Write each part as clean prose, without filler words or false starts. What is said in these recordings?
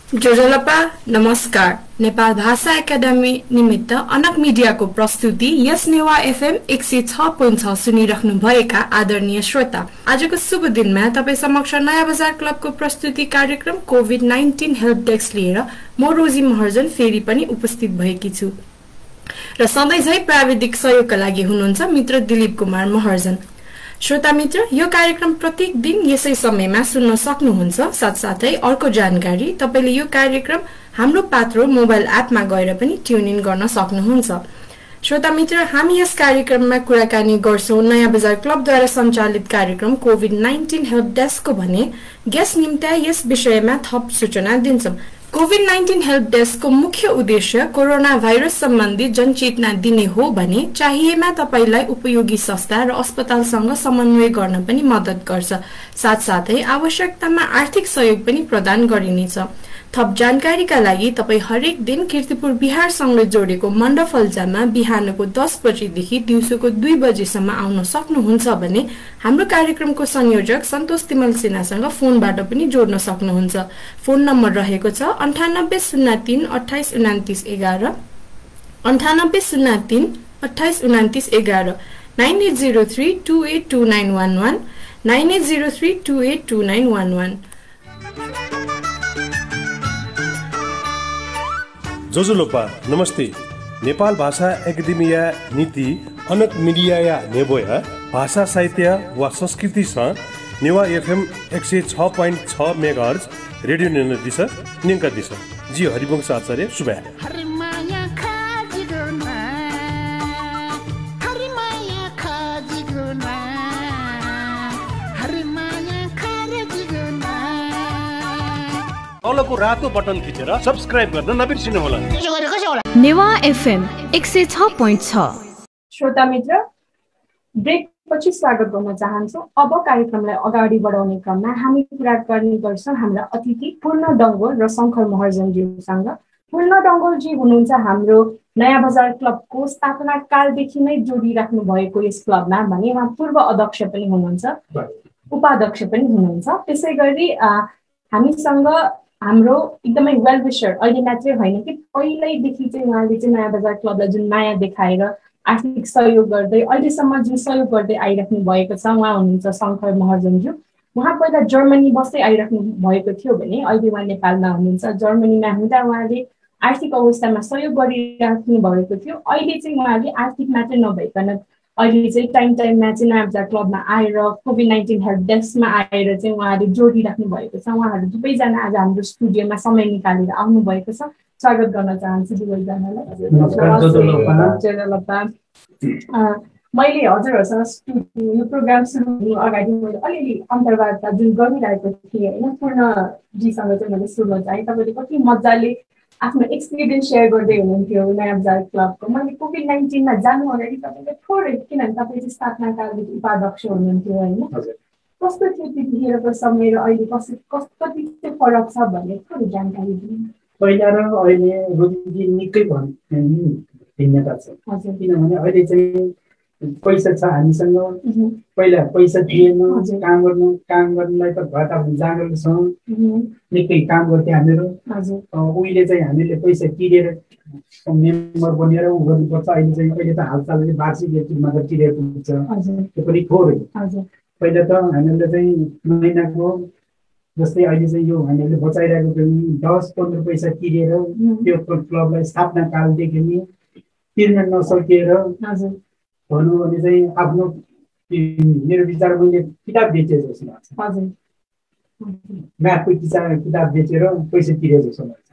जोजलपा नमस्कार। नेपाल भाषा एकाडेमी निमित्त अनक मिडियाको प्रस्तुति यस नेवा एफएम 106.6 सुनिराख्नु भएका आदरणीय श्रोता, आजको शुभ दिनमा तपाईं समक्ष नयाँ बजार क्लबको प्रस्तुति कार्यक्रम कोभिड-19 हेल्प डेस्क लिएर म रोजी महर्जन फेरि पनि उपस्थित भएकी छु र सधैँझै प्राविधिक सहयोगका लागि हुनुहुन्छ मित्र दिलीप कुमार महर्जन। श्रोता मित्र, यो कार्यक्रम प्रत्येक दिन यसै समयमा सुन्न सक्नुहुन्छ। साथसाथै अर्को जानकारी, तपाईले यो कार्यक्रम हाम्रो पात्रो मोबाइल एपमा गएर पनि ट्युन इन गर्न सक्नुहुन्छ। श्रोता मित्र, हामी यस कार्यक्रममा कुराकानी गर्छौं नयाँ बजार क्लबद्वारा सञ्चालित कार्यक्रम कोभिड-19 हेल्प डेस्कको भने गेस्ट निम्ति यस विषयमा थप सूचना दिन्छौं। कोभिड-19 हेल्प डेस्कको मुख्य उद्देश्य कोरोना भाइरस सम्बन्धी जनचेतना दिने हो भने चाहिएमा तपाईलाई उपयोगी संस्था र अस्पतालसँग समन्वय गर्न पनि मद्दत गर्छ। साथसाथै आवश्यकतामा आर्थिक सहयोग पनि प्रदान गरिनेछ। थप जानकारीका लागि तपाई हरेक दिन कीर्तिपुर बिहारसँग जोडेको मण्डफल्जामा बिहानको 10 बजेदेखि दिउँसोको 2 बजेसम्म आउन सक्नुहुन्छ भने हाम्रो कार्यक्रमको संयोजक सन्तोष तिमल सिन्हासँग फोनबाट पनि जोड्न सक्नुहुन्छ। फोन नम्बर रहेको छ 9803 28 29 11 9803 28 29 11 9803 282911 9803 282911। जोजुलोपा नमस्ते। नेपाल भाषा एकाडेमिया नीति अनक मिडिया नेबोया भाषा साहित्य वा संस्कृति नेवा एफएम 106.6 मेगाहर्ज रेडियो निर्दिश निंका दिश जी हरिवंश आचार्य सुबह तलको रातो बटन थिचेर सब्स्क्राइब गर्न नबिर्सिनु होला। नेवा एफएम 106.6। श्रोता मित्र, ब्रेक पछि स्वागत गर्न चाहन्छु। अब कार्यक्रमलाई अगाडि बढाउने क्रममा हामी कुराकानी गर्छौं हाम्रा अतिथि पूर्ण डंगोल र शंकर महर्जनज्यूसँग। पूर्ण डंगोलजी हुनुहुन्छ हाम्रो नयाँ बजार क्लबको स्थापना कालदेखि नै जोडिराख्नु भएको यस क्लबमा भने उहाँ पूर्व अध्यक्ष पनि हुनुहुन्छ, उपाध्यक्ष पनि हुनुहुन्छ। त्यसैगरी हामीसँग हाम्रो एकदमै वेल विशर, अहिले मात्रै होइन कि पहिल्यैदेखि चाहिँ उहाँले चाहिँ नयाँ बजार क्लबलाई जुन माया देखाएर आर्थिक सहयोग गर्दै अहिलेसम्म जुन सहयोग गर्दै आइराख्नु भएको छ उहाँ हुनुहुन्छ शंकर महर्जनज्यू। उहाँ पहिला जर्मनी बस्दै आइराख्नु भएको थियो भने अहिले उहाँ नेपालमा हुनुहुन्छ। जर्मनीमा हुँदा उहाँले आर्थिक अवस्थामा सहयोग गरिराख्नु भएको थियो। अहिले चाहिँ उहाँले आर्थिक मात्रै नभइकन अहिले चाहिँ टाइममा चाहिँ नयाँ बजार क्लबमा आएर कोभिड-19 हेल्प डेस्कमा आएर चाहिँ उहाँले जोडिराख्नु भएको छ। उहाँहरू दुवैजना आज हाम्रो स्टुडियोमा समय निकालेर आउनु भएको छ। स्वागत गर्न चाहन्छु दुवैजनालाई। मैले हजुरहरूसँग यो प्रोग्राम सुरु हुनु अगाडि मैले अलिअलि अन्तर्वार्ता जुन गरिरहेको थिएँ होइन, पूर्णजीसँग चाहिँ मैले सुन्न चाहेँ। तपाईँले कति मजाले आफ्नो एक्सपिरियन्स सेयर गर्दै हुनुहुन्थ्यो नयाँ बजार क्लबको। मैले कोभिड-19मा जानु अगाडि तपाईँले थोरै, किनभने तपाईँ चाहिँ स्थापना कालदेखि उपाध्यक्ष हुनुहुन्थ्यो होइन, कस्तो थियो त्यतिखेरको समय र अहिले कति चाहिँ फरक छ भन्ने थोरै जानकारी दिनु। पहिला र अहिले रोजी निकै भिन्नता छ। किनभने अहिले चाहिँ पैसा छ हामीसँग, पहिला पैसा थिएन। काम गर्नलाई त घर त जाँगर छ, निकै काम गर्थ्यो हामीहरू। उहिले चाहिँ हामीले पैसा तिरेर मेम्बर बनेर उ गर्नुपर्छ। अहिले त हालसालले वार्षिक मात्र तिरेको हुन्छ, त्यो पनि थोरै। पहिला त हामीले चाहिँ महिनाको जस्तै अहिले चाहिँ यो हामीले बचाइरहेको पनि 10-15 पैसा तिरेर त्यो क्लबलाई स्थापना कालदेखि नै तिर्न नसकेर भनौँ भने चाहिँ आफ्नो मेरो विचार मैले किताब बेचे जस्तो लाग्छ। म्याथको किताब बेचेर पैसा तिरे जस्तो लाग्छ।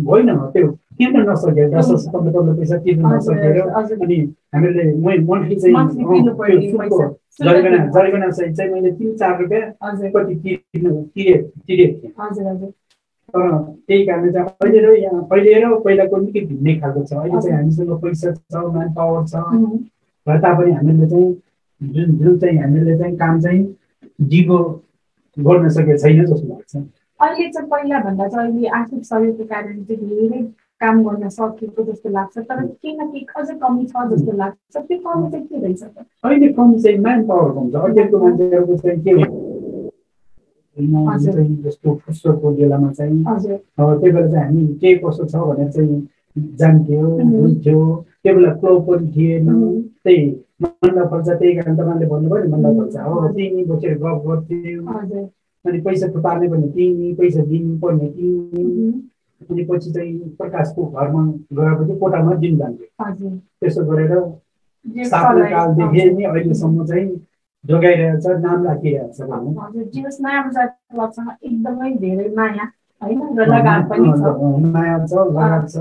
होइन, त्यो तिर्न नसकेर 10-15 पैसा तिर्न नसकेर अनि हामीले मन्थली चाहिँ जरिमाना सहित चाहिँ मैले 3-4 रुपियाँ कति तिरेको थिएँ। तर त्यही कारणले चाहिँ अहिले र पहिलाको निकै भिन्नै खालको छ। अहिले चाहिँ हामीसँग पैसा छ, म्यान पावर छ, र तापनि हामीले चाहिँ जुन चाहिँ हामीले चाहिँ काम चाहिँ दिगो गर्न सकेको छैन जस्तो लाग्छ। अहिले चाहिँ पहिला भन्दा चाहिँ अहिले आर्थिक सहयोगको कारणले चाहिँ धेरै काम गर्न सकेको जस्तो लाग्छ, तर केही न केही अझै कमी छ जस्तो लाग्छ। त्यो कमी चाहिँ के रहेछ त? अहिले कमी चाहिँ म्यान पावर हुन्छ। अहिलेको मान्छेहरूको चाहिँ के होइन चाहिँ जस्तो फुर्सदको बेलामा चाहिँ अब त्यही बेला चाहिँ हामी के कसो छ भनेर चाहिँ जान्थ्यो बुझ्थ्यो त्यो बेला क्लब पनि थिएन त्यही मन्दा पर्छ त्यही कारण तपाईँले भन्नुभयो नि मन्दा पर्छ हो तिमी बसेर गफ गर्थ्यो अनि पैसा थुपार्ने पनि तिमी पैसा दिनु पर्ने तिमी अनि पछि चाहिँ प्रकाशको घरमा गएपछि कोठामा दिन जान्थ्यो त्यसो गरेर सातले कालदेखि नै अहिलेसम्म चाहिँ जोगाइरहेछ नाम राखिरहेछ एकदमै धेरै माया होइन र लगाव पनि छ माया छ लगाव छ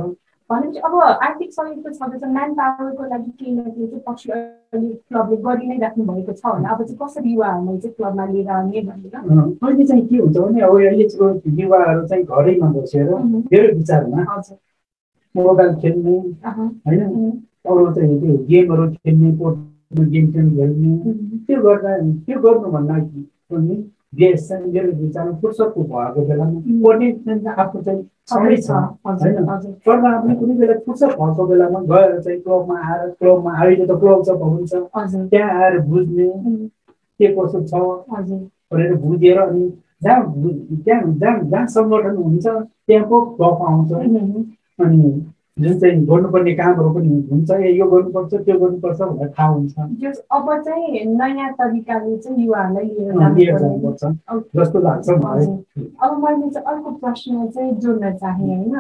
भनेपछि अब आर्थिक सहयोगको छँदैछ म्यान पावरको लागि केही न केही चाहिँ पछि अहिले क्लबले गरि नै राख्नु भएको छ भने अब चाहिँ कसरी युवाहरूलाई चाहिँ क्लबमा लिएर आउने भनेर अहिले चाहिँ के हुन्छ भने अब अहिलेको युवाहरू चाहिँ घरैमा बसेर मेरो विचारमा मोबाइल खेल्ने होइन अरू चाहिँ त्यो गेमहरू खेल्ने पोर्टमा गेम खेल्ने त्यो गर्नुभन्दा पनि देश चाहिँ मेरो विचारमा फुर्सदको भएको बेलामा पढ्ने आफू चाहिँ छँदै छ होइन पढ्दा आफूले कुनै बेला फुर्सद भएको बेलामा गएर चाहिँ क्लबमा आएर क्लबमा अहिले त क्लब सब हुन्छ त्यहाँ आएर बुझ्ने के कसो छ भनेर बुझेर अनि जहाँ सङ्गठन हुन्छ त्यहाँको गफ आउँछ अनि जुन चाहिँ गर्नुपर्ने कामहरू पनि हुन्छ यो गर्नुपर्छ त्यो गर्नुपर्छ भनेर थाहा हुन्छ अब चाहिँ नयाँ तरिकाले चाहिँ युवाहरूलाई लिएर जानुपर्छ जस्तो लाग्छ मलाई अब मैले चाहिँ अर्को प्रश्न चाहिँ जोड्न चाहेँ होइन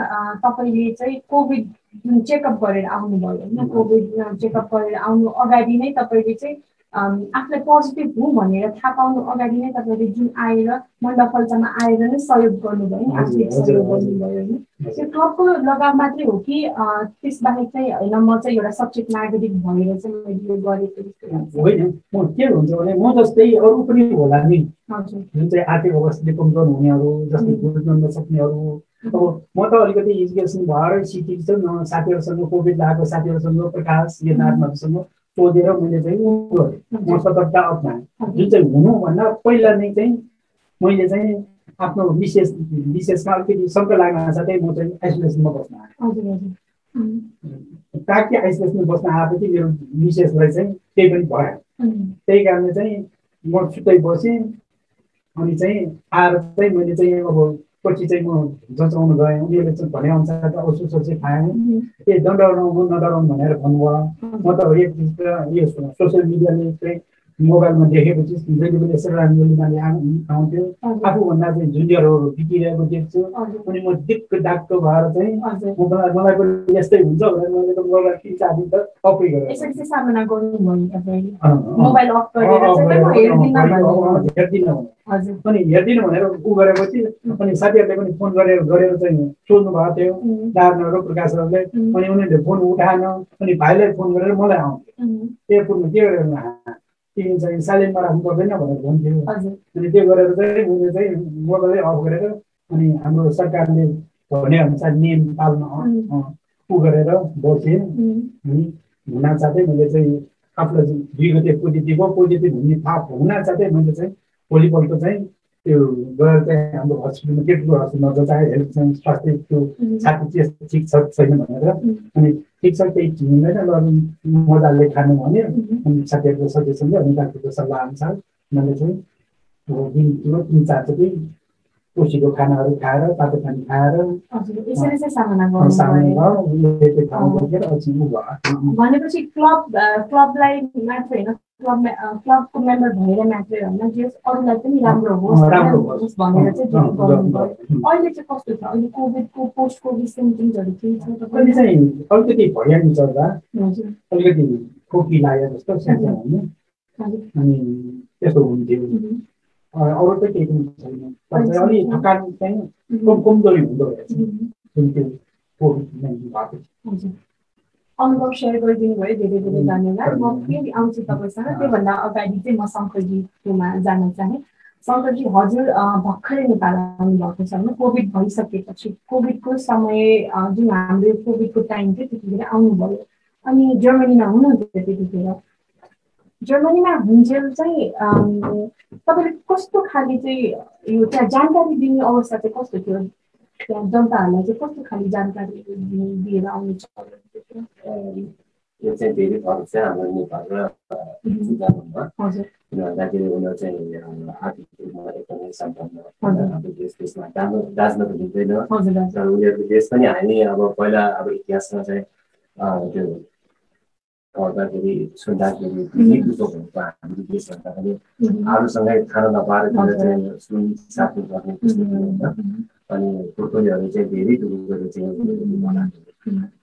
तपाईँले चाहिँ कोभिड जुन चेकअप गरेर आउनुभयो होइन कोभिड चेकअप गरेर आउनु अगाडि नै तपाईँले चाहिँ आफूलाई पोजिटिभ हुँ भनेर थाहा पाउनु अगाडि नै तपाईँले जुन आएर मण्डपल्चामा आएर नै सहयोग गर्नुभयो नि आर्थिक सहयोग गर्नुभयो होइन त्यो क्लबको लगाव मात्रै हो कि त्यसबाहेक चाहिँ होइन म चाहिँ एउटा सचेत नागरिक भनेर चाहिँ मैले यो गरेको होइन म के हुन्छ भने म जस्तै अरू पनि होला नि जुन चाहिँ आर्थिक अवस्थाले कमजोर हुनेहरू जस्तै बुझ्न नसक्नेहरू अब म त अलिकति एजुकेसन भएर सिकेको छु साथीहरूसँग कोभिड लागेको साथीहरूसँग प्रकाश यताहरूसँग सोधेर मैले चाहिँ उ गरेँ म सतर्कता अप्नाएँ जुन चाहिँ हुनुभन्दा पहिला नै चाहिँ मैले चाहिँ आफ्नो विशेषमा अलिकति शङ्का लाग्न साथै म चाहिँ आइसोलेसनमा बस्न आएँ ताकि आइसोलेसनमा बस्न आएपछि मेरो विशेषलाई चाहिँ केही पनि भयो त्यही कारणले चाहिँ म छुट्टै बसेँ अनि चाहिँ आएर चाहिँ मैले चाहिँ अब पछि चाहिँ म जचाउन गएँ उनीहरूले चाहिँ भने अनुसार त असुसो चाहिँ खाएँ ए डराउनु नडराउनु भनेर भन्नुभयो म त यो सोसियल मिडियाले चाहिँ मोबाइलमा देखेपछि जहिले पनि यसरी राम्रोले आउँथ्यो आफूभन्दा चाहिँ जुनियरहरू बिग्रिरहेको देख्छु अनि म दिक्क डाक्क भएर चाहिँ मलाई पनि यस्तै हुन्छ भनेर मैले त मोबाइल खिचादि त अफै गरेँ यसरी चाहिँ सामना गर्नुभयो तपाईले मोबाइल अफ गरेर चाहिँ हेर्दिन अनि हेर्दिन भनेर उ गरेपछि अनि साथीहरूले पनि फोन गरेर चाहिँ सोध्नु भएको थियो दार्नहरू प्रकाशहरूले अनि उनीहरूले फोन उठाएन अनि भाइलाई फोन गरेर मलाई आउँथ्यो एयरपोर्टमा के गरेर तिमी चाहिँ साइलेन्टमा राख्नु पर्दैन भनेर भन्थ्यो अनि त्यो गरेर चाहिँ मैले चाहिँ मोबाइलै अफ गरेर अनि हाम्रो सरकारले भने अनुसार नियम पाल्न उ गरेर बसेँ अनि हुनासाथै मैले चाहिँ आफूलाई 2 गते पोजिटिभ हुने थाहा हुनासाथै मैले चाहिँ भोलिपल्ट चाहिँ त्यो गएर चाहिँ हाम्रो हस्पिटलमा केटको हस्पिटलमा जताए हेल्थ चाहिँ स्वास्थ्य त्यो साथी ठिक छ छैन भनेर अनि ठिक छ केही हुँदैन ल मजाले खानु भन्यो अनि साथीहरूको सजेसन अनि डाक्टरको सल्लाह अनुसार मैले चाहिँ दिनको 3-4 चोटि कोसीको खानाहरू खाएर तातो पानी खाएर यसरी चाहिँ सामना भनेपछि क्लबलाई मात्र होइन क्लबको मेम्बर भएर मात्रै होइन जे अरूलाई पनि राम्रो होस् भनेर चाहिँ गर्नुभयो अहिले चाहिँ कस्तो छ अहिले कोभिडको पोस्ट कोभिड सिम्पटम्सहरू के छ अहिले चाहिँ अलिकति भइहाल्नु चल्दा अलिकति खोकी लाग्यो जस्तो सानो अनि त्यस्तो हुन्थ्यो अरू त केही पनि छैन अलि थकान चाहिँ कमजोरी हुँदो रहेछ जुन त्यो कोभिड-19 भएको अनुभव सेयर गरिदिनु भयो धेरै धेरै धन्यवाद म फेरि आउँछु तपाईँसँग त्योभन्दा अगाडि चाहिँ म शङ्करजीकोमा जान चाहेँ शङ्करजी हजुर भर्खरै नेपाल आउनु भएको छ होइन कोभिड भइसकेपछि कोभिडको समय जुन हाम्रो कोभिडको टाइम थियो त्यतिखेर आउनुभयो अनि जर्मनीमा हुनुहुन्थ्यो त्यतिखेर जर्मनीमा हुन्जेल चाहिँ तपाईँले कस्तो खाले चाहिँ यो त्यहाँ जानकारी दिने अवस्था चाहिँ कस्तो थियो त्यहाँ जनताहरूलाई चाहिँ कस्तो खाले जानकारी दिएर आउनु छ यो चाहिँ धेरै फरक छ हाम्रो नेपाल र जापानमा किन भन्दाखेरि उनीहरू चाहिँ आर्थिक रूपमा एकदमै सम्पन्न हाम्रो देशमा दाज्न त मिल्दैन तर उनीहरूको देश पनि हामी अब पहिला अब इतिहासमा चाहिँ त्यो गर्दाखेरि सुन्दाखेरि भएको हाम्रो देशभन्दा पनि अरूसँगै खान नपाएर चाहिँ सुन साथी गर्ने त्यस्तो होइन अनि टोटोलीहरू चाहिँ धेरै दुःख चाहिँ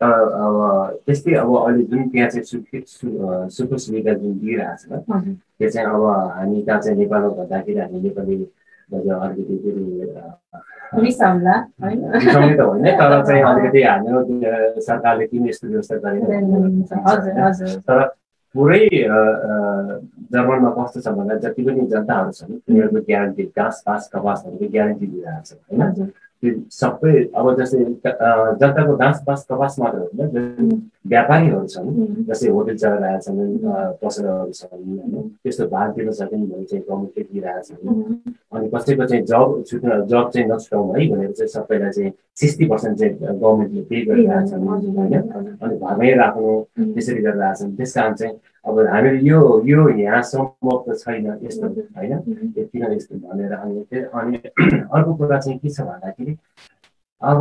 तर अब त्यस्तै अब अहिले जुन त्यहाँ चाहिँ सुख सुविधा जुन दिइरहेको छ त्यो चाहिँ अब हामी कहाँ चाहिँ नेपालमा भन्दाखेरि हामी नेपाली अलिकति रिसाउने त होइन तर चाहिँ अलिकति हाम्रो सरकारले किन यस्तो व्यवस्था गरेर तर पुरै जर्मनमा कस्तो छ भन्दा जति पनि जनताहरू छन् उनीहरूको ग्यारेन्टी घाँस पास कपासहरूको ग्यारेन्टी दिइरहेको छ होइन त्यो सबै अब जस्तै जनताको घाँस पास कपास मात्र होइन व्यापारीहरू छन् जस्तै होटल चलाइरहेका छन् पसलहरू छन् होइन त्यस्तो भाग दिन सकिन् भने चाहिँ गभर्मेन्टले दिइरहेको छन् अनि कसैको चाहिँ जब चाहिँ नछुटाउनु है भनेर चाहिँ सबैलाई चाहिँ 60% चाहिँ गभर्मेन्टले पे गरिरहेको छन् होइन अनि घरमै राख्नु त्यसरी गरिरहेको छन् त्यस कारण चाहिँ अब हामीले यो यहाँ सम्भव त छैन यस्तो होइन किन यस्तो भनेर अनि अर्को कुरा चाहिँ के छ भन्दाखेरि अब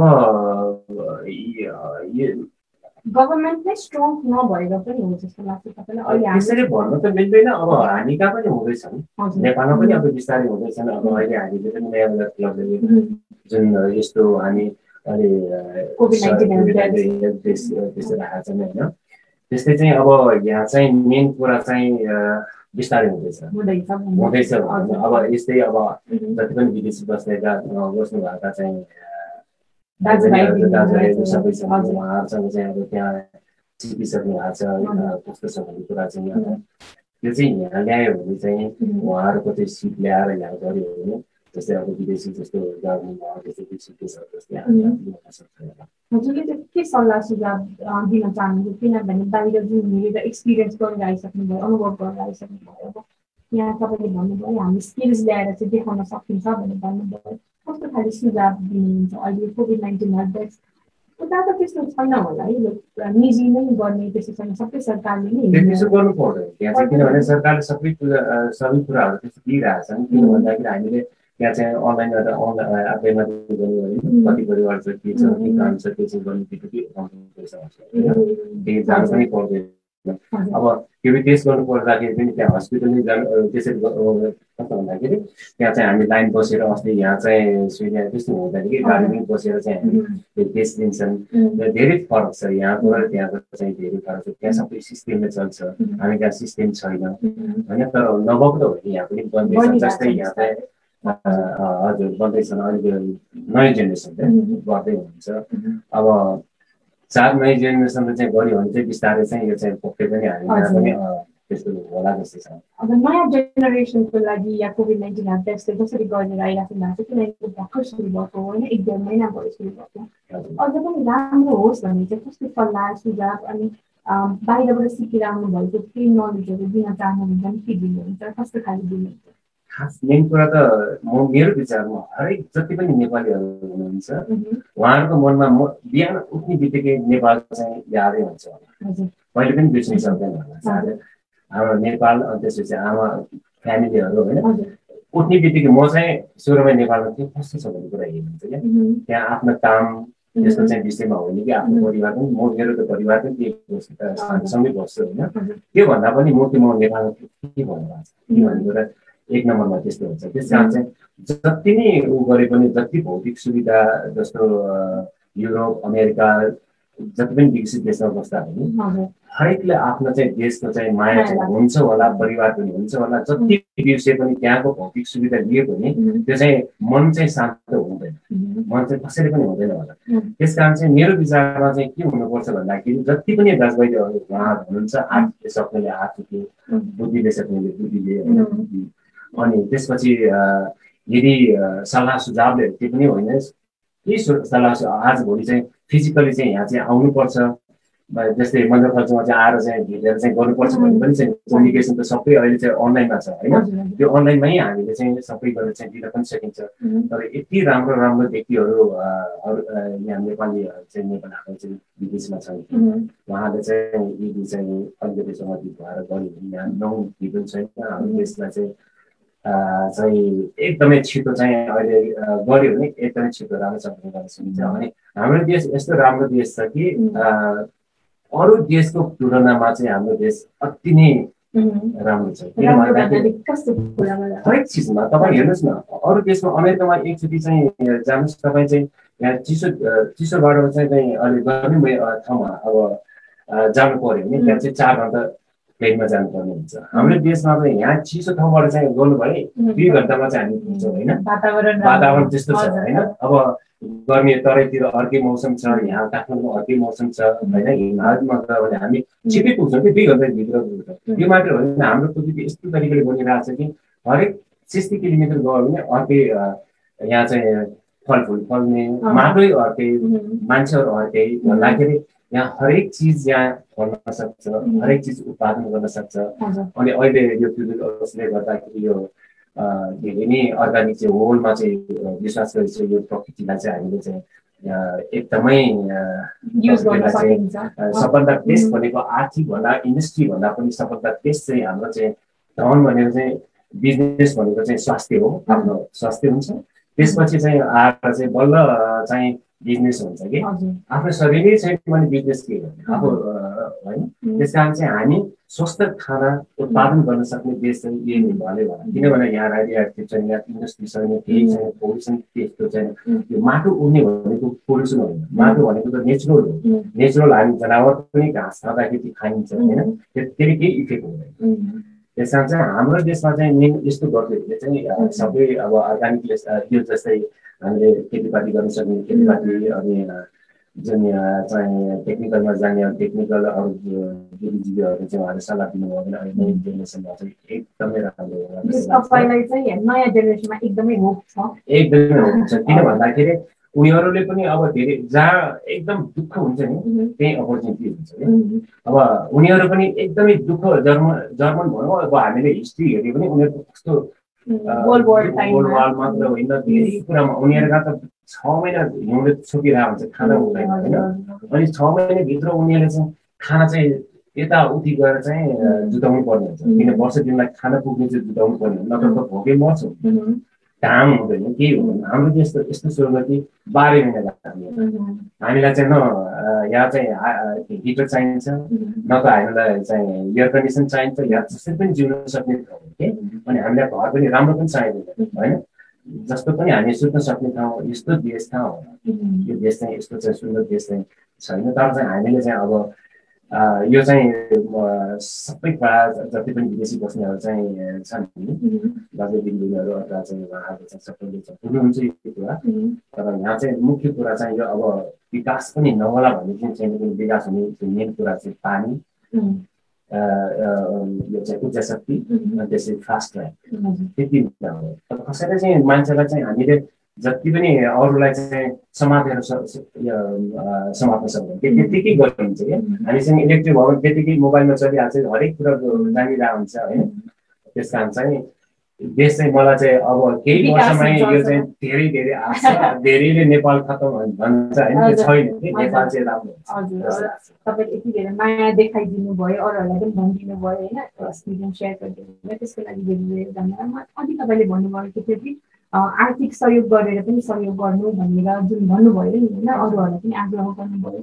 गभर्मेन्ट नै स्ट्रङ नभएर पनि हुन्छ जस्तो लाग्छ तपाईँलाई त्यसरी भन्नु त मिल्दैन अब हामी कहाँ पनि हुँदैछन् नेपालमा पनि अब बिस्तारै हुँदैछन् अब अहिले हामीले पनि नयाँ नयाँ क्लबले जुन यस्तो हामी अहिले त्यस्तो राखेका छन् होइन त्यस्तै चाहिँ अब यहाँ चाहिँ मेन कुरा चाहिँ बिस्तारै हुँदैछ अब यस्तै अब जति पनि विदेशी बस्नुभएका चाहिँ दाजुभाइहरू सबै छ उहाँहरूसँग चाहिँ अब त्यहाँ सिकिसक्नु भएको छ कस्तो छ भन्ने कुरा चाहिँ त्यो चाहिँ यहाँ ल्यायो भने चाहिँ उहाँहरूको चाहिँ सिट ल्याएर यहाँ गऱ्यो भने जस्तै अब विदेशी जस्तो गर्नुभयो त्यस्तो सिकेसहरू जस्तै हुन सक्छ हजुरले चाहिँ के सल्लाह सुझाव दिन चाहनुहुन्छ किनभने बाहिर जुन हेरेर एक्सपिरियन्स गरेर आइसक्नुभयो अनुभव गरेर आइसक्नुभयो अब यहाँ तपाईँले भन्नुभयो हामी स्किल्स ल्याएर चाहिँ देखाउन सकिन्छ भनेर भन्नुभयो कस्तो खाले सुझाव दिनुहुन्छ अहिले कोभिड-19 हेल्पडेस्क उता त त्यस्तो छैन होला है निजी नै गर्ने त्यस्तो छैन सबै सरकारले नै त्यसो गर्नु पर्दैन त्यहाँ चाहिँ किनभने सरकारले सबै कुराहरू त्यस्तो दिइरहेको छन् किन भन्दाखेरि हामीले त्यहाँ चाहिँ अनलाइन आफैमा गर्नु भने कति परिवार छ के छ के काम छ त्यो चाहिँ गर्नु पैसा जानु पनि पर्दैन अब त्यो टेस्ट गर्नु पर्दाखेरि पनि त्यहाँ हस्पिटलमै जानु त्यसरी कस्तो भन्दाखेरि त्यहाँ चाहिँ हामी लाइन बसेर अस्ति यहाँ चाहिँ सुविधा त्यस्तो हुँदैन कि गाडीमै बसेर चाहिँ हामी टेस्ट दिन्छन् धेरै फरक छ यहाँको र त्यहाँको चाहिँ धेरै फरक छ त्यहाँ सबै सिस्टमले चल्छ हामी त्यहाँ सिस्टम छैन होइन तर नभएको त होइन यहाँ पनि बन्दैछ जस्तै यहाँ चाहिँ हजुर बन्दैछन् अहिले नयाँ जेनेरेसनले गर्दै हुनुहुन्छ अब चार नयाँ जेनेरेसनले चाहिँ गऱ्यो भने चाहिँ बिस्तारै चाहिँ यो चाहिँ पक्कै पनि हामीलाई पनि त्यस्तो होला जस्तो छ अब नयाँ जेनेरेसनको लागि या कोभिड-19 हेल्पडेस्कले जसरी गरेर आइराख्नु भएको छ किनभने भर्खर सुरु भएको होइन 1-2 महिना भयो सुरु भएको अझ पनि राम्रो होस् भने चाहिँ कस्तो सल्लाह सुझाव अनि बाहिरबाट सिकेर आउनु भएको केही नलेजहरू दिन चाहनुहुन्छ के दिनुहुन्छ कस्तो खाले दिनुहुन्छ खास मेन कुरा त मेरो विचारमा हरेक जति पनि नेपालीहरू हुनुहुन्छ उहाँहरूको मनमा बिहान उठ्ने बित्तिकै नेपाल चाहिँ यादै हुन्छ पहिले पनि बिर्सिन सक्दैन होला हाम्रो नेपाल अनि त्यसपछि आमा फ्यामिलीहरू होइन उठ्ने बित्तिकै म चाहिँ सुरुमै नेपालमा के कस्तो छ भन्ने कुरा हेर्नुहुन्छ क्या त्यहाँ आफ्नो काम त्यस्तो चाहिँ विषयमा होइन कि आफ्नो परिवार पनि मेरो त परिवार पनि सँगै बस्छु होइन त्योभन्दा पनि म नेपालमा के भन्नु भएको छ भन्ने कुरा एक नम्बरमा त्यस्तो हुन्छ त्यस कारण चाहिँ जति नै ऊ गरे पनि जति भौतिक सुविधा जस्तो युरोप अमेरिका जति पनि विकसित देशमा बस्दा पनि हरेकले आफ्नो चाहिँ देशको चाहिँ माया चाहिँ हुन्छ होला परिवार पनि हुन्छ होला जति बिर्से पनि त्यहाँको भौतिक सुविधा लिए पनि त्यो चाहिँ मन चाहिँ शान्त हुँदैन मन चाहिँ कसैले पनि हुँदैन होला त्यस कारण चाहिँ मेरो विचारमा चाहिँ के हुनुपर्छ भन्दाखेरि जति पनि दाजुभाइहरू उहाँहरू हुनुहुन्छ आर्थिकले सक्नेले आर्थिकले बुद्धिले सक्नेले बुद्धिले अनि त्यसपछि यदि सल्लाह सुझावले त्यो पनि होइन के सल्लाह आज भोलि चाहिँ फिजिकली चाहिँ यहाँ चाहिँ आउनुपर्छ जस्तै मन्दिर खर्चमा चाहिँ आएर चाहिँ भेटेर चाहिँ गर्नुपर्छ भने पनि चाहिँ कम्युनिकेसन त सबै अहिले चाहिँ अनलाइनमा छ होइन त्यो अनलाइनमै हामीले चाहिँ सबै गरेर चाहिँ दिन पनि सकिन्छ तर यति राम्रो राम्रो व्यक्तिहरू यहाँ नेपाली चाहिँ नेपालीहरू चाहिँ विदेशमा छन् उहाँले चाहिँ यदि चाहिँ अलिकति सहमति भएर गऱ्यो भने यहाँ 9 दिनु छैन हाम्रो देशलाई चाहिँ एकदमै छिटो चाहिँ अहिले गऱ्यो भने एकदमै छिटो राम्रोसँग गर्न सकिन्छ अनि हाम्रो देश यस्तो राम्रो देश छ कि अरू देशको तुलनामा चाहिँ हाम्रो देश अति नै राम्रो छ हरेक चिजमा तपाईँ हेर्नुहोस् न अरू देशमा अमेरिकामा एकचोटि चाहिँ जानुहोस् तपाईँ चाहिँ यहाँ चिसोबाट चाहिँ अहिले गर्मी ठाउँमा अब जानु पर्यो भने त्यहाँ चाहिँ 4 घन्टा प्लेनमा जानुपर्ने हुन्छ हाम्रो देशमा चाहिँ यहाँ चिसो ठाउँबाट चाहिँ गर्नु भने 2 घन्टामा चाहिँ हामी पुग्छौँ होइन वातावरण त्यस्तो छ होइन अब गर्मी तराईतिर अर्कै मौसम छ यहाँ काठमाडौँमा अर्कै मौसम छ होइन हिमालयमा गयो भने हामी छिटै पुग्छौँ कि 2 घन्टाभित्र पुग्छौँ यो मात्र होइन हाम्रो प्रकृति यस्तो तरिकाले बनिरहेको छ कि हरेक 60 किलोमिटर गयो भने अर्कै यहाँ चाहिँ फलफुल फल्ने माटै अर्कै मान्छेहरू अर्कै भन्दाखेरि यहाँ हरेक चिज यहाँ फल्न सक्छ हरेक चिज उत्पादन गर्न सक्छ अनि अहिले यो पिरियडले गर्दाखेरि यो धेरै नै अर्गानिक चाहिँ होलमा चाहिँ विश्वास गरेको छ यो प्रकृतिलाई चाहिँ हामीले चाहिँ एकदमै सबभन्दा बेस्ट भनेको आर्थिक भन्दा इन्डस्ट्री भन्दा पनि सबभन्दा बेस्ट चाहिँ हाम्रो चाहिँ धन भनेको चाहिँ बिजनेस भनेको चाहिँ स्वास्थ्य हो आफ्नो स्वास्थ्य हुन्छ त्यसपछि चाहिँ आएर चाहिँ बल्ल चाहिँ बिजनेस हुन्छ कि आफ्नो शरीरै छैन भने बिजनेस के गर्ने अब होइन त्यस कारण चाहिँ हामी स्वस्थ खाना उत्पादन गर्न सक्ने देश चाहिँ यही भयो होला किनभने यहाँ रेडियोएक्टिभ छैन यहाँ इन्डस्ट्री छैन केही छैन पोल्युसन त्यस्तो छैन यो माटो उड्ने भनेको पोल्युसन होइन माटो भनेको त नेचुरल हो नेचुरल हामी जनावर पनि घाँस खाँदाखेरि खाइन्छ होइन त्यसले केही इफेक्ट हुँदैन त्यस कारण चाहिँ हाम्रो देशमा चाहिँ मेन यस्तो गर्दाखेरि चाहिँ सबै अब अर्गानिक यो जस्तै हामीले खेतीपाती गर्न सक्ने खेतीपाती अनि जुन चाहिँ टेक्निकलमा जाने टेक्निकल अरू बुद्धिजीवीहरू चाहिँ उहाँले सल्लाह दिनुभयो भने अहिले नयाँ जेनेरेसनमा चाहिँ एकदमै राम्रो एकदमै होप छ किन भन्दाखेरि उनीहरूले पनि अब धेरै जहाँ एकदम दुःख हुन्छ नि त्यही अपर्च्युनिटी हुन्छ कि अब उनीहरू पनि एकदमै दुःख जर्मन भनौँ अब हामीले हिस्ट्री हेऱ्यो भने उनीहरूको कस्तो वर्ल्ड वार मात्र होइन धेरै कुरामा उनीहरूका त 6 महिना हिउँले छोपिरहेको हुन्छ खाना हुँदैन होइन अनि 6 महिनाभित्र उनीहरूले चाहिँ खाना चाहिँ यताउति गएर चाहिँ जुटाउनु पर्ने हुन्छ किन वर्ष दिनलाई खाना पुग्ने चाहिँ जुटाउनु पर्ने हुन्छ नत्र त भोकै मर्छौँ घाम हुँदैन केही हुँदैन हाम्रो देश त यस्तो सुरुमा कि 12 महिना लाग्छ हामीलाई चाहिँ न यहाँ चाहिँ हिटर चाहिन्छ न त हामीलाई चाहिँ एयर कन्डिसन चाहिन्छ या जसरी पनि जिउन सक्ने ठाउँ के अनि हामीलाई घर पनि राम्रो पनि चाहिँदैन होइन जस्तो पनि हामी सुत्न सक्ने ठाउँ यस्तो देश कहाँ होला यो देश चाहिँ यस्तो चाहिँ सुन्दर देश चाहिँ छैन तर चाहिँ हामीले चाहिँ अब यो चाहिँ सबै प्रायः जति पनि विदेशी बस्नेहरू चाहिँ छन् दाजु दिदीबहिनीहरू अथवा चाहिँ उहाँहरू चाहिँ सबैले चाहिँ बुझ्नुहुन्छ यो कुरा तर यहाँ चाहिँ मुख्य कुरा चाहिँ यो अब विकास पनि नहोला भन्ने चाहिँ पनि विकास हुने मेन कुरा चाहिँ पानी यो चाहिँ ऊर्जा शक्ति अनि त्यसै फास्ट ल्यान्ड त्यति हो तर कसैले चाहिँ मान्छेलाई चाहिँ हामीले जति पनि अरूलाई चाहिँ समातेर समात्न सक्दैन त्यतिकै गरिन्छ क्या हामीसँग इलेक्ट्रिक भयो भने त्यतिकै मोबाइलमा चलिहाल्छ हरेक कुरा जानिरहेको हुन्छ होइन त्यस कारण चाहिँ देश चाहिँ मलाई चाहिँ अब केही वर्षमै यो चाहिँ धेरै धेरै आशा धेरैले नेपाल खतम भन्छ होइन त्यो छैन नेपाल चाहिँ राम्रो हुन्छ तपाईँले यति धेरै माया देखाइदिनु भयो अरूहरूलाई पनि भनिदिनु भयो होइन एक्सपिरियन्स सेयर गरिदिनु भयो त्यसको लागि धेरै धेरै धन्यवाद अनि तपाईँले भन्नुभएको थियो कि आर्थिक सहयोग गरेर पनि सहयोग गर्नु भनेर जुन भन्नुभयो नि होइन अरूहरूलाई पनि आग्रह गर्नुभयो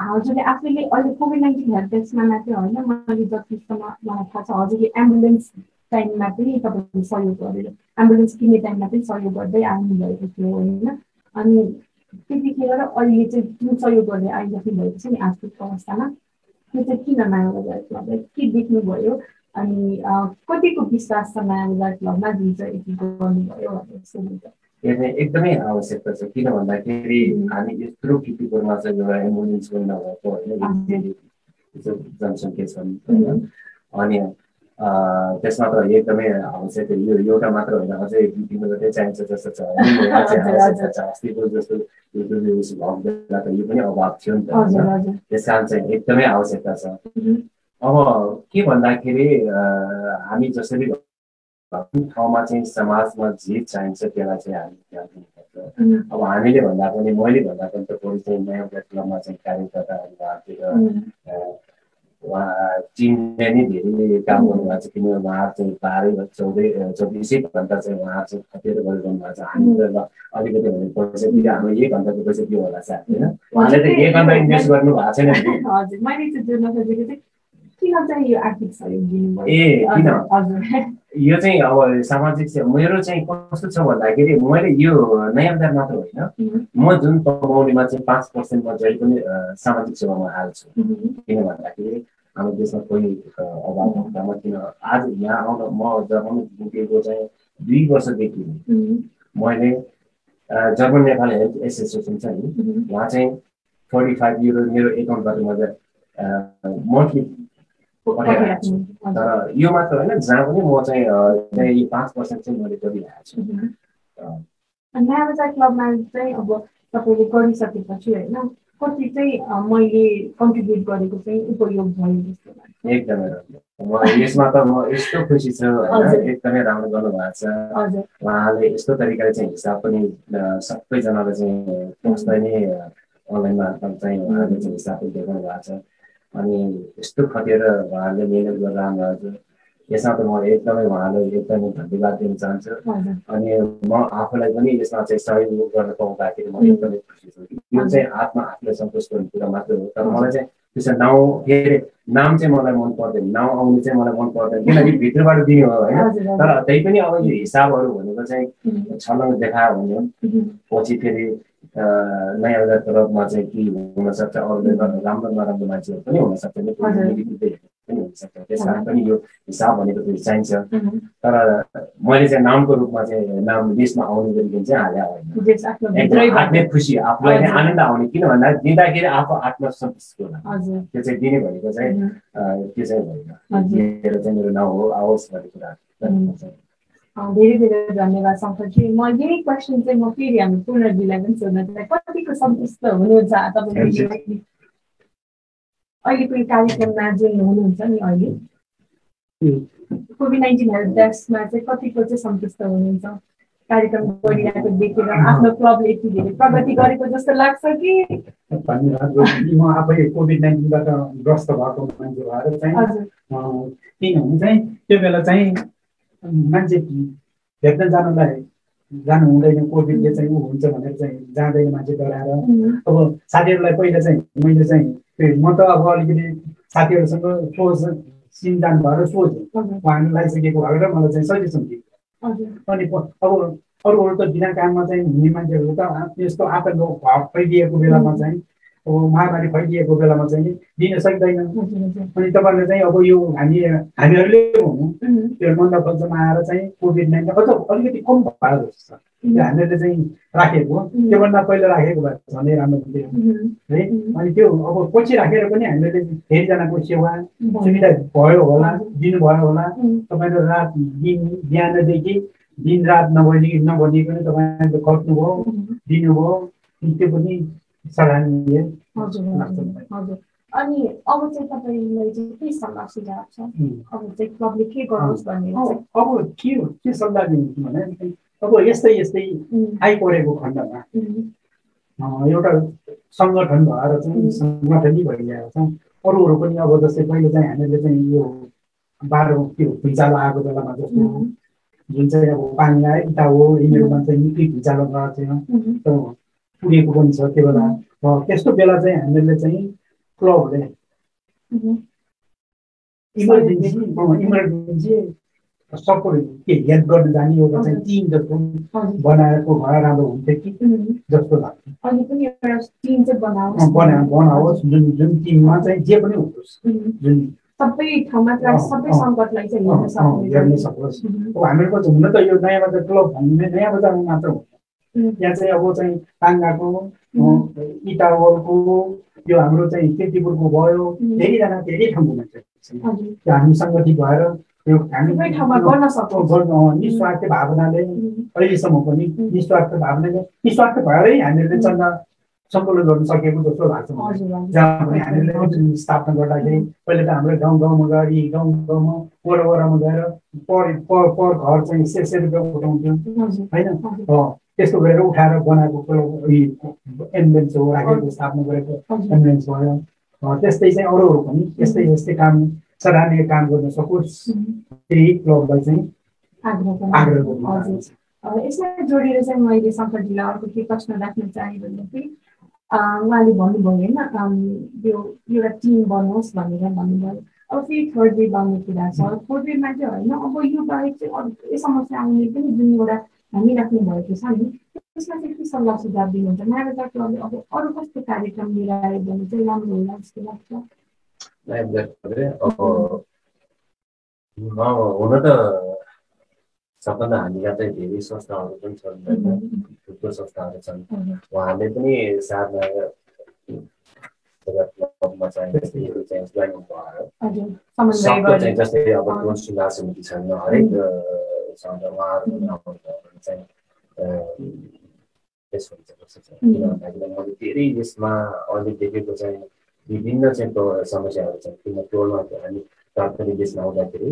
हजुरले आफैले अहिले कोभिड-19 हेल्प डेस्कमा मात्रै होइन मैले जतिसम्म मलाई थाहा छ हजुरले एम्बुलेन्स टाइममा पनि तपाईँले सहयोग गरेर एम्बुलेन्स किन्ने टाइममा पनि सहयोग गर्दै आउनुभएको थियो होइन अनि त्यतिखेर र अहिले चाहिँ जुन सहयोग गर्दै आइराख्नु भएको छ नि आर्थिक अवस्थामा त्यो चाहिँ किन मायाबजार क्लबलाई के देख्नुभयो अनि कतिको विश्वास छ मायाबजार क्लबमा जुन चाहिँ यति गर्नुभयो भनेर सोध्नु एकदमै आवश्यकता छ किन भन्दाखेरि हामी यत्रो किपिपुरमा चाहिँ एउटा एम्बुलेन्स पनि नभएको होइन जनसङ्ख्या छन् होइन अनि त्यसमा त एकदमै आवश्यक यो एउटा मात्र होइन अझै 2-3वटै चाहिन्छ जस्तो छ अस्तिको जस्तो बेला त यो पनि अभाव थियो नि त त्यस कारण चाहिँ एकदमै आवश्यकता छ। अब के भन्दाखेरि हामी जसरी ठाउँमा चाहिँ समाजमा जे चाहिन्छ त्यसलाई चाहिँ हामी ध्यान दिनुपर्छ। अब हामीले भन्दा पनि मैले भन्दा पनि त कोही चाहिँ नयाँ क्लबमा चाहिँ कार्यकर्ताहरू उहाँ टिमले नै धेरै काम गर्नुभएको छ किनभने उहाँहरू चाहिँ 12-24 घन्टा चाहिँ उहाँहरू चाहिँ खटेर गरिरहनु भएको छ। हामीले अलिकति भने पैसा दिएर हाम्रो 1 घन्टाको पैसा दियो होला सायद होइन, उहाँले त 1 घन्टा इन्भेस्ट गर्नु भएको छैन। हजुर मैले चाहिँ जोड्न खोजेको चाहिँ किन चाहिँ यो आर्थिक सहयोग दिनुभयो? किन यो चाहिँ अब सामाजिक मेरो चाहिँ कस्तो छ भन्दाखेरि मैले यो नयाँ बजार मात्र होइन, म जुन कमाउनेमा चाहिँ 5% म जहिले पनि सामाजिक सेवामा हाल्छु। किन भन्दाखेरि हाम्रो देशमा कोही अभाव हुँदामा किन आज यहाँ आउन म जर्मन पुगेको चाहिँ 2 वर्षदेखि मैले जर्मन नेपाली हेल्थ एसोसिएसन छ नि, उहाँ चाहिँ 45 युरो मेरो एकाउन्टबाट मैले मन्थली पठाइरहेको छु। तर यो मात्र होइन, जहाँ पनि म चाहिँ 5% चाहिँ मैले गरिरहेको छु। नयाँ बजार क्लबमा चाहिँ अब तपाईँले गरिसकेपछि होइन कति चाहिँ मैले कन्ट्रिब्युट गरेको चाहिँ उपयोग भयो जस्तो लाग्छ? एकदमै राम्रो। यसमा त म यस्तो खुसी छु होइन, एकदमै राम्रो गर्नुभएको छ उहाँले। यस्तो तरिकाले चाहिँ हिसाब पनि सबैजनाले चाहिँ पस्दै नै अनलाइन मार्फत चाहिँ उहाँले चाहिँ हिसाब पनि देखाउनु भएको छ। अनि यस्तो खटेर उहाँले मिहिनेत गरेर आउनुभएको छ, यसमा त म एकदमै उहाँलाई एकदमै धन्यवाद दिन चाहन्छु। अनि म आफूलाई पनि यसमा चाहिँ सहयोग गर्न पाउँदाखेरि म एकदमै खुसी छु। यो चाहिँ आफूलाई सन्तोष गर्ने कुरा मात्रै हो। तर मलाई चाहिँ त्यसो नाम चाहिँ मलाई मन पर्दैन, नाउँ आउनु चाहिँ मलाई मन पर्दैन, किनकि भित्रबाट दिने हो होइन। तर त्यही पनि अब यो हिसाबहरू भनेको चाहिँ छलङ देखायो भने पछि फेरि नयाँ बजार क्लबमा चाहिँ के हुनसक्छ, अरूले राम्रो नराम्रो मान्छेहरू पनि हुनसक्छ, पनि हुनसक्छ। त्यस कारण पनि यो हिसाब भनेको फेरि चाहिन्छ। तर मैले चाहिँ नामको रूपमा चाहिँ नाम लिस्टमा आउने गरिकन चाहिँ हाले होइन, आफ्नै खुसी आफूलाई नै आनन्द आउने। किन भन्दा दिँदाखेरि आफू आत्मसन्तुष्टि होला, त्यो चाहिँ दिने भनेको चाहिँ त्यो चाहिँ होइन, दिएर चाहिँ मेरो नाउँ हो आओस् भन्ने कुरा। धेरै धेरै धन्यवाद शङ्करजी। म यही क्वेसन चाहिँ म फेरि हामी पूर्णजीलाई पनि सोध्न चाहन्छु, कतिको सन्तुष्ट हुनुहुन्छ तपाईँले अहिलेको यो कार्यक्रममा जुन हुनुहुन्छ नि अहिले COVID-19 हेल्प डेस्कमा चाहिँ कतिको चाहिँ सन्तुष्ट हुनुहुन्छ? कार्यक्रम गरिरहेको देखेर आफ्नो क्लबले यति धेरै प्रगति गरेको जस्तो लाग्छ कि? धन्यवाद। म आफै COVID-19बाट ग्रस्त भएको मान्छे भएर चाहिँ किनभने चाहिँ त्यो बेला चाहिँ मान्छे भेट्न जानुलाई जानु हुँदैन, कोभिडले चाहिँ ऊ हुन्छ भनेर चाहिँ जाँदैन मान्छे डराएर। अब साथीहरूलाई पहिला चाहिँ मैले चाहिँ म त अब अलिकति साथीहरूसँग सोच चिन्जान भएर सोचेँ, उहाँले लगाइसकेको भएर मलाई चाहिँ सजेसन दियो। अनि अब अरूहरू त बिना काममा चाहिँ हुने मान्छेहरू त यस्तो आतङ्क फैलिएको बेलामा चाहिँ अब महामारी फैलिएको बेलामा चाहिँ दिन सक्दैन। अनि तपाईँहरूले चाहिँ अब यो हामीहरूले भनौँ त्यो मण्डपमा आएर चाहिँ COVID-19 अझ अलिकति कम भयो जस्तो छ, हामीले चाहिँ राखेको त्योभन्दा पहिला राखेको भए झन् राम्रो हुन्थ्यो है। अनि त्यो अब पछि राखेर पनि हामीले धेरैजनाको सेवा सुविधा भयो होला, दिनुभयो होला। तपाईँले रात दिन बिहानदेखि दिन रात नभनिकन तपाईँले खट्नुभयो, दिनुभयो, त्यो पनि सराहनीय। हजुर। अनि अब चाहिँ तपाईँलाई चाहिँ के सल्लाह सुझाव छ? अब चाहिँ क्लबले के गरोस् भन्ने अब के सल्लाह दिन्छु भने अब यस्तै आइपरेको खण्डमा एउटा सङ्गठन भएर चाहिँ सङ्गठनै भइरहेको छ। अरूहरू पनि अब जस्तै पहिले चाहिँ हामीले चाहिँ यो 12 भुइँचालो आएको बेलामा जस्तो जुन चाहिँ अब पानी आयो इटा हो यिनीहरूमा चाहिँ निकै भुइँचालो गएको थियो, पुगेको पनि छ त्यो बेला। त्यस्तो बेला चाहिँ हामीले चाहिँ क्लबले इमर्जेन्सी सपोर्ट के हेल्प गर्न जाने एउटा चाहिँ टिम जस्तो बनाएको भए राम्रो हुन्थ्यो कि जस्तो लाग्छ। अनि पनि एउटा टिम चाहिँ बनाओस् जुन टिममा चाहिँ जे पनि होस्, जुन सबै ठाउँमा सबै सङ्कटलाई चाहिँ हेर्न सकोस्। अब हाम्रो पछि हुन त यो नयाँ बजार क्लब भन्ने नयाँ बजारमा मात्र हुन्छ, यहाँ चाहिँ अब चाहिँ पाङ्गाको इटावलको यो हाम्रो चाहिँ किर्तिपुरको भयो, धेरै ठाउँको मान्छे हामी सङ्गठित भएर यो हामी ठाउँमा गर्न सक्छौँ निस्वार्थ भावनाले अहिलेसम्म पनि निस्वार्थ भावनाले निस्वार्थ भएरै हामीले चन्दा सङ्कलन गर्न सकेको जस्तो लाग्छ जहाँ पनि हामीले स्थापना गर्दाखेरि पहिले त हाम्रो गाउँमा गरी गाउँमा वरपरमा गएर पर घर चाहिँ 100 रुपियाँ उठाउँथ्यौँ होइन त्यस्तो गरेर उठाएर बनाएको एम्बुलेन्स हो राखेको स्थापना गरेको एम्बुलेन्स भयो त्यस्तै चाहिँ अरूहरू पनि यस्तै काम सराहनीय काम गर्न सकोस् त्यही क्लबलाई चाहिँ आग्रह गर्नु। यसमा जोडेर चाहिँ मैले शङ्करजीलाई अर्को के प्रश्न राख्न चाहेँ भनेदेखि उहाँले भन्नुभयो होइन यो एउटा टिम बनोस् भनेर भन्नुभयो। अब फेरि थर्ड वेभ आउने कुरा छ, फोर्थ वेभमा चाहिँ होइन अब यो बाहेक चाहिँ अरू समस्या आउने पनि जुन एउटा हामी राख्नु भएको छ नि त्यसमा चाहिँ के सल्लाह सुझाव दिनुहुन्छ? नयाँ क्लबले अब अरू कस्तो कार्यक्रम लिएर आयो भने चाहिँ राम्रो होला जस्तो लाग्छ? हुन त सबभन्दा हामीका चाहिँ धेरै संस्थाहरू पनि छन् होइन, थुप्रो संस्थाहरू छन्। उहाँले पनि साथमा क्लबमा चाहिँ जोइन भयो सबको चाहिँ जस्तै अब टोल सुधार समिति छन् हरेक उहाँहरू चाहिँ यस हुन्छ कस्तो छ किन भन्दाखेरि मैले धेरै यसमा अहिले देखेको चाहिँ विभिन्न चाहिँ समस्याहरू छन्। किन टोलमा हामी सरकारी देशमा आउँदाखेरि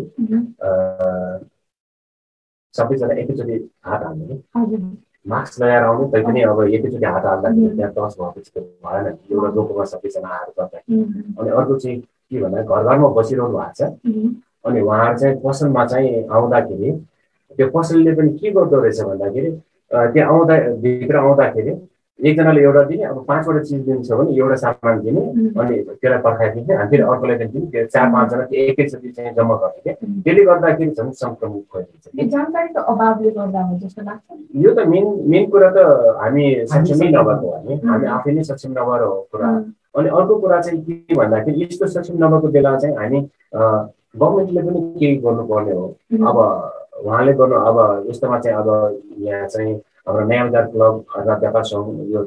सबैजना एकैचोटि हात हाल्ने मास्क लगाएर आउनु तैपनि अब एकैचोटि हात हाल्दाखेरि त्यहाँ टच भएपछि भएन एउटा लोकोमा सबैजना आएर गर्दाखेरि। अनि अर्को चाहिँ के भन्दा घर घरमा बसिरहनु भएको छ अनि उहाँहरू चाहिँ पसलमा चाहिँ आउँदाखेरि त्यो पसलले पनि के गर्दो रहेछ भन्दाखेरि त्यहाँ भित्र आउँदाखेरि एकजनाले एउटा दिने अब 5वटा चिज दिन्छ भने एउटा सामान दिने अनि त्यसलाई पर्खाइदिने अनि फेरि अर्कोलाई पनि दिने त्यो 4-5 जना एकैचोटि चाहिँ जम्मा गर्ने क्या। त्यसले गर्दाखेरि झन् संक्रमण फैलिन्छ। जानकारीको अभावले गर्दा हो जस्तो लाग्छ। यो त मेन कुरा त हामी सक्षमै नभएको हो, हामी आफै नै सक्षम नभएर हो कुरा। अनि अर्को कुरा चाहिँ के भन्दाखेरि यस्तो सक्षम नभएको बेला चाहिँ हामी गभर्मेन्टले पनि केही गर्नुपर्ने हो। अब उहाँले गर्नु अब यस्तोमा चाहिँ अब यहाँ चाहिँ हाम्रो नयाँ बजार क्लब अथवा व्यापार सङ्घ यो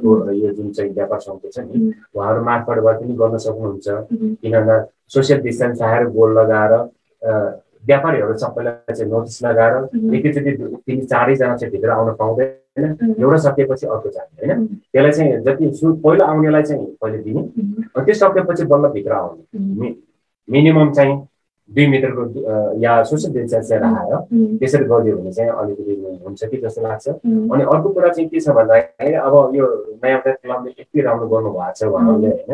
जुन चाहिँ व्यापार सङ्घ छ नि उहाँहरू मार्फतबाट पनि गर्न सक्नुहुन्छ। किनभने सोसियल डिस्टेन्स राखेर गोल लगाएर व्यापारीहरू सबैलाई चाहिँ नोटिस लगाएर एकैचोटि 3-4 जना चाहिँ भित्र आउन पाउँदैन, एउटा सकिएपछि अर्को जाने होइन। त्यसलाई चाहिँ जति पहिला आउनेलाई चाहिँ पहिले दिने अनि त्यो सकेपछि बल्ल भित्र आउने मिनिमम चाहिँ 2 मिटरको या सोसियल डिस्टेन्स राखेर त्यसरी गरिदियो भने चाहिँ अलिकति हुन्छ कि जस्तो लाग्छ। अनि अर्को कुरा चाहिँ के छ भन्दाखेरि अब यो नयाँ बजार क्लबले यति राम्रो गर्नुभएको छ उहाँहरूले होइन,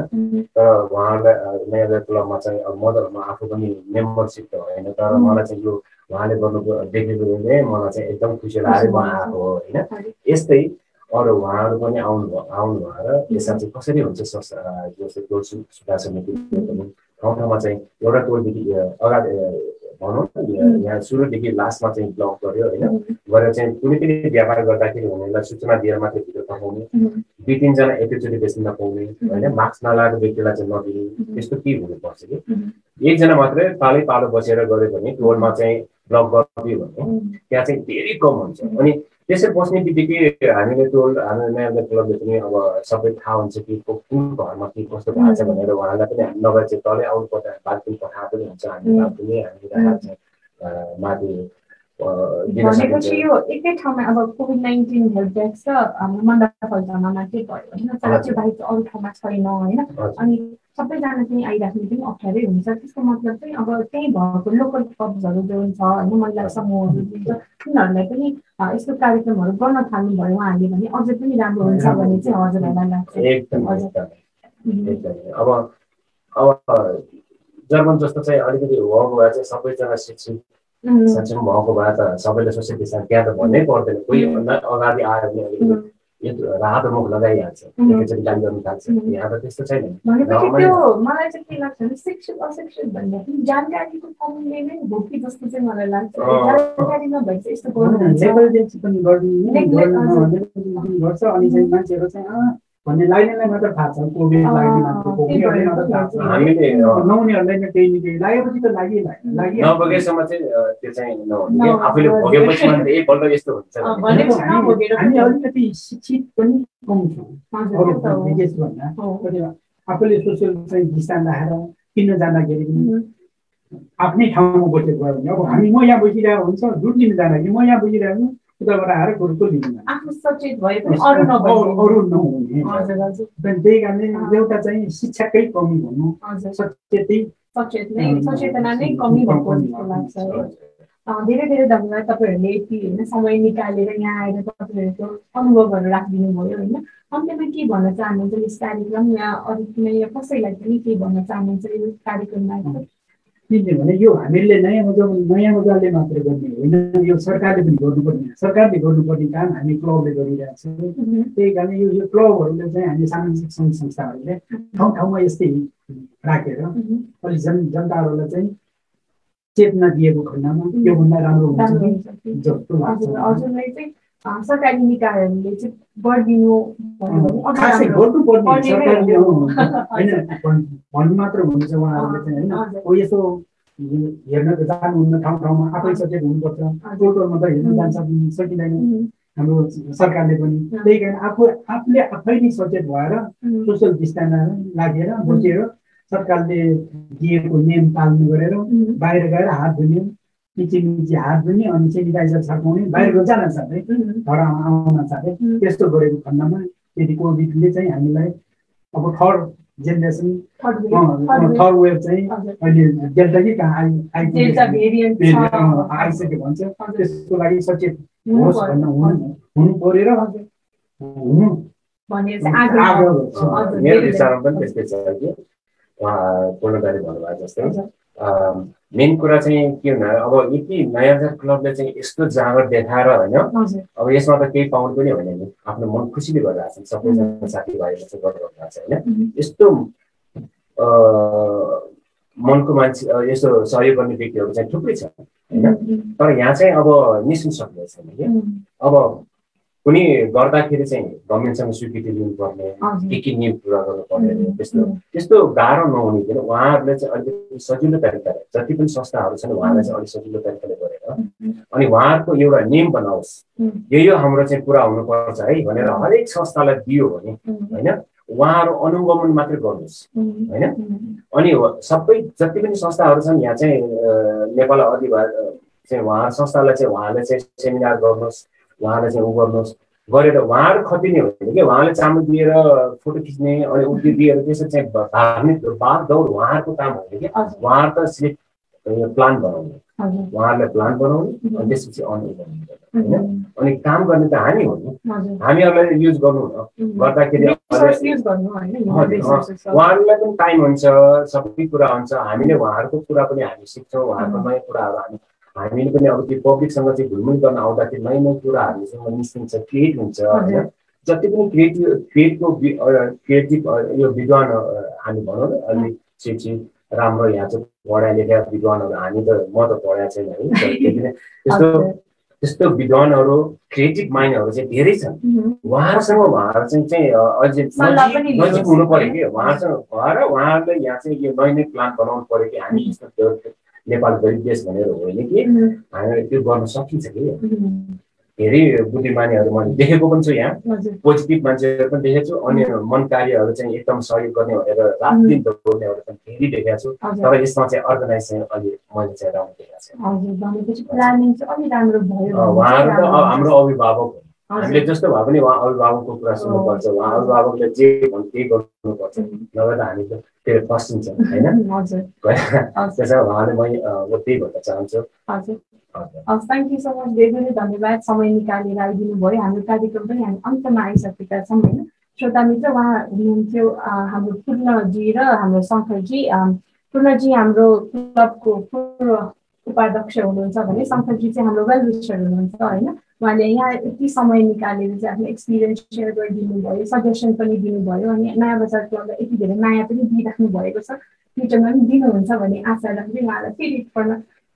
तर उहाँहरूलाई नयाँ बजार क्लबमा चाहिँ अब म आफू पनि मेम्बरसिप त होइन, तर मलाई चाहिँ यो उहाँले गर्नु देखेको मलाई चाहिँ एकदम खुसी लागेर म आएको हो होइन। यस्तै अरू उहाँहरू पनि आउनु भएर यसमा चाहिँ कसरी हुन्छ जस्तै टोल सुधार समिति ठाउँ ठाउँमा चाहिँ एउटा टोलदेखि अगाडि भनौँ न यहाँ सुरुदेखि लास्टमा चाहिँ ब्लक गर्यो होइन, गरेर चाहिँ कुनै पनि व्यापार गर्दाखेरि हुनेलाई सूचना दिएर मात्रै भित्र पठाउने, 2-3 जना एकैचोटि बेच्न नपाउने होइन, मास्क नलाएको व्यक्तिलाई चाहिँ नदिने, त्यस्तो के हुनुपर्छ कि एकजना मात्रै पालो बसेर गऱ्यो भने टोलमा चाहिँ ब्लक गरिदियो भने त्यहाँ चाहिँ धेरै कम हुन्छ। अनि त्यसै बस्ने बित्तिकै हामीले हाम्रो नयाँ बजार क्लबले पनि अब सबै थाहा हुन्छ कि कुन घरमा के कस्तो भएको छ भनेर उहाँलाई पनि हामी नगएर चाहिँ तलै आउनु पर्दा बात पनि पठाएको पनि हुन्छ। हामी माथि भनेपछि यो एकै ठाउँमा अब कोभिड-19 हेल्प डेस्क छ हाम्रो मण्डलमा मात्रै भयो होइन, तर त्यो बाहेक अरू ठाउँमा छैन होइन। अनि सबैजना चाहिँ आइराख्ने पनि अप्ठ्यारै हुन्छ। त्यसको मतलब चाहिँ अब त्यही भएको लोकल क्लब्सहरू जुन छ होइन महिला समूहहरू जुन छ तिनीहरूलाई पनि यस्तो कार्यक्रमहरू गर्न थाल्नुभयो उहाँहरूले भने अझै पनि राम्रो हुन्छ भन्ने चाहिँ हजुरहरूलाई लाग्छ? एकदमै अब जर्मन जस्तो चाहिँ अलिकति भएको भए चाहिँ सबैजना शिक्षित सक्षम भएको भए त सबैले सोसियल डिस्टेन्स त्यहाँ त भन्नै पर्दैन, कोही अगाडि आयो भने अलिकति रातो मुख लगाइहाल्छ, एकैचोटि गाली गर्न थाल्छ। यहाँ त त्यस्तो छैन। भनेपछि त्यो मलाई चाहिँ के लाग्छ भने शिक्षित अशिक्षित भन्दाखेरि जानकारीको कमीले नै हो कि जस्तो चाहिँ मलाई लाग्छ। जानकारी नभए चाहिँ यस्तो गर्छ अनि चाहिँ मान्छेहरू चाहिँ भन्ने लाग्नेलाई मात्र थाहा छ कोभिड लाग्ने मान्छे नहुनेहरूलाई नै केही न केही लागेपछि त नभएसम्म चाहिँ त्यो चाहिँ नहुने आफूले भोगेपछि मात्रै एकपल्ट यस्तो हुन्छ। हामी अलिकति शिक्षित पनि कम छौँ विदेशभन्दा। आफूले सोसियल चाहिँ डिस्टेन्स राखेर किन्न जाँदाखेरि पनि आफ्नै ठाउँमा बसेको भयो भने अब हामी म यहाँ बसिरहेको हुन्छ झुट लिनु जाँदाखेरि म यहाँ बसिरहेको छु उताबाट आएर कुरो लिनु आफू सचेत भए पनि अरू नहुने त्यही कारणले एउटा चाहिँ शिक्षाकै कमी भन्नु सचेतना नै कमी भएको जस्तो लाग्छ। धेरै धेरै धन्यवाद तपाईँहरूले यति होइन समय निकालेर यहाँ आएर तपाईँहरूको अनुभवहरू राखिदिनु भयो होइन। अन्त्यमा के भन्न चाहनुहुन्छ यस कार्यक्रम या अरू कुनै कसैलाई पनि के भन्न चाहनुहुन्छ यो कार्यक्रममा? किनभने यो हामीले नयाँ मजाले मात्र गर्ने होइन, यो सरकारले पनि गर्नुपर्ने, सरकारले गर्नुपर्ने काम हामी क्लबले गरिरहेको छौँ। त्यही कारण यो क्लबहरूले चाहिँ हामी सामाजिक सङ्घ संस्थाहरूले ठाउँ ठाउँमा यस्तै राखेर अलिक जनताहरूलाई चाहिँ चेतना दिएको खण्डमा योभन्दा राम्रो हुन्छ जस्तो लाग्छ। हजुरलाई चाहिँ सरकारी निकायहरूले चाहिँ गरिदिनु खासै गर्नुपर्ने सरकारले होइन भन्नु मात्र हुन्छ उहाँहरूले चाहिँ होइन। हो यसो हेर्न त जानुहुन्न ठाउँ ठाउँमा आफै सचेत हुनुपर्छ, टोटलमा त हेर्न जान सकिँदैन हाम्रो सरकारले पनि। त्यही कारण आफूले आफै नै सचेत भएर सोसल डिस्टेन्समा लागेर बसेर सरकारले दिएको नियम पालन गरेर बाहिर गएर हात धुने, मिची हात धुने अनि सेनिटाइजर छर्काउने, बाहिर जान साथै घर आउन साथै त्यस्तो गरेको खण्डमा यदि कोभिडले चाहिँ हामीलाई अब थर्ड जेनेरेसन थर्ड वेभ चाहिँ अहिले डेल्टा कि कहाँ आइसक्यो भन्छ। त्यसको लागि सचेत होस् भन्न हुनु परेर हुनु मेरो विचारमा पनि त्यस्तै छ कि उहाँ पूर्णदारी भन्नुभएको जस्तै मेन कुरा चाहिँ के हुन अब यति नयाँ क्लबले चाहिँ यस्तो जाँगर देखाएर होइन अब यसमा त केही पाउनु पनि होइन नि, आफ्नो मन खुसीले गरिरहेको छ सबैजना साथीभाइले चाहिँ गरिरहेको छ होइन। यस्तो मनको मान्छे यस्तो सहयोग गर्ने व्यक्तिहरू चाहिँ थुप्रै छ होइन। तर यहाँ चाहिँ अब निस्किन सक्ने छैन कि अब कुनै गर्दाखेरि चाहिँ गभर्मेन्टसँग स्वीकृति लिनुपर्ने, के नियम पुरा गर्नुपर्ने, त्यस्तो गाह्रो नहुने किन उहाँहरूले चाहिँ अलिकति सजिलो तरिकाले जति पनि संस्थाहरू छन् उहाँलाई चाहिँ अलिक सजिलो तरिकाले गरेर अनि उहाँहरूको एउटा नियम बनाओस्, यो हाम्रो चाहिँ पुरा हुनुपर्छ है भनेर हरेक संस्थालाई दियो भने होइन उहाँहरू अनुगमन मात्रै गर्नुहोस् होइन। अनि सबै जति पनि संस्थाहरू छन् यहाँ चाहिँ नेपाल अधिवास चाहिँ उहाँ संस्थालाई चाहिँ उहाँले चाहिँ सेमिनार गर्नुहोस्, उहाँलाई चाहिँ उ गर्नुहोस् गरेर उहाँहरू खटिने हो कि उहाँले चामल दिएर फोटो खिच्ने अनि उयो दिएर त्यसरी चाहिँ भाग्ने दौड उहाँहरूको काम होइन कि उहाँहरू त सिर्फ प्लान बनाउने, उहाँहरूलाई प्लान बनाउने अनि त्यसपछि अनुगमन होइन। अनि काम गर्ने त हामी हो नि, हामीहरूलाई युज गर्नु गर्दाखेरि उहाँहरूलाई पनि टाइम हुन्छ, सबै कुरा हुन्छ, हामीले उहाँहरूको कुरा पनि हामी सिक्छौँ, उहाँहरूको नयाँ कुराहरू हामीले पनि अब त्यो पब्लिकसँग चाहिँ घुलमुल गर्न आउँदाखेरि नयाँ नयाँ कुराहरूसँग निस्किन्छ, क्रिएट हुन्छ होइन। जति पनि क्रिएटिभ यो विद्वान हामी भनौँ न अलिक शिक्षित राम्रो यहाँ चाहिँ पढाइ लेखा विद्वानहरू हामी त म त पढाएको छैन है, त्यस्तो विद्वानहरू क्रिएटिभ माइन्डहरू चाहिँ धेरै छन्। उहाँहरू चाहिँ अझै नजिक हुनु पऱ्यो कि उहाँहरूसँग भएर उहाँहरूले यहाँ चाहिँ यो नयाँ नयाँ प्लान बनाउनु पऱ्यो कि हामी नेपाल गरिब देश भनेर होइन कि हामीले त्यो गर्न सकिन्छ कि। धेरै बुद्धिमानीहरू मैले देखेको पनि छु, यहाँ पोजिटिभ मान्छेहरू पनि देखेको छु, अनि मन कार्यहरू चाहिँ एकदम सहयोग गर्ने भनेर रात दिन दौड्नेहरू पनि धेरै देखेको छु। तर यसमा चाहिँ अर्गनाइज चाहिँ अलि मैले चाहिँ राम्रो देखेको छु। उहाँहरू त हाम्रो अभिभावक हो, हामीले जस्तो भए पनि उहाँ अभिभावकको कुरा सुन्नुपर्छ, उहाँ अभिभावकले जे भन्छ त्यही गर्नुपर्छ, नभए त हामी त त्यो फस्टिन्छ होइन। त्यसमा उहाँले म त्यही भन्न चाहन्छु। थ्याङ्क यू सो मच, धेरै धेरै धन्यवाद समय निकालेर आइदिनु भयो। हाम्रो कार्यक्रम पनि हामी अन्तमा आइसकेका छौँ होइन। श्रोता मित्र उहाँ हुनुहुन्थ्यो हाम्रो पूर्णजी र हाम्रो शङ्करजी। पूर्णजी हाम्रो क्लबको पूर्व उपाध्यक्ष हुनुहुन्छ भने शङ्करजी चाहिँ हाम्रो वेल विशर हुनुहुन्छ होइन। उहाँले यहाँ यति समय निकालेर चाहिँ आफ्नो एक्सपिरियन्स सेयर गरिदिनु भयो, सजेसन पनि दिनुभयो अनि नयाँ बजार क्लबलाई यति धेरै माया पनि दिइराख्नु भएको छ, फ्युचरमा पनि दिनुहुन्छ भन्ने आशा राख्दै उहाँलाई फेरि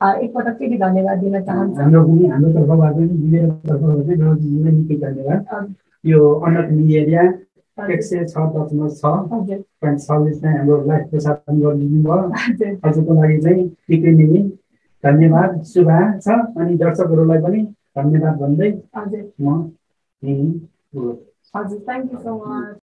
एकपटक फेरि धन्यवाद दिन चाहन्छु। हाम्रो तर्फबाट पनि निकै धन्यवाद। यो अनक मिडिया 106.6 चाहिँ हाम्रो लाइभ प्रसारण गरिदिनु भयो। हजुरको लागि चाहिँ निकै नै धन्यवाद शुभा छ अनि दर्शकहरूलाई पनि धन्यवाद भन्दै म हजुर थ्याङ्क यू सो मच।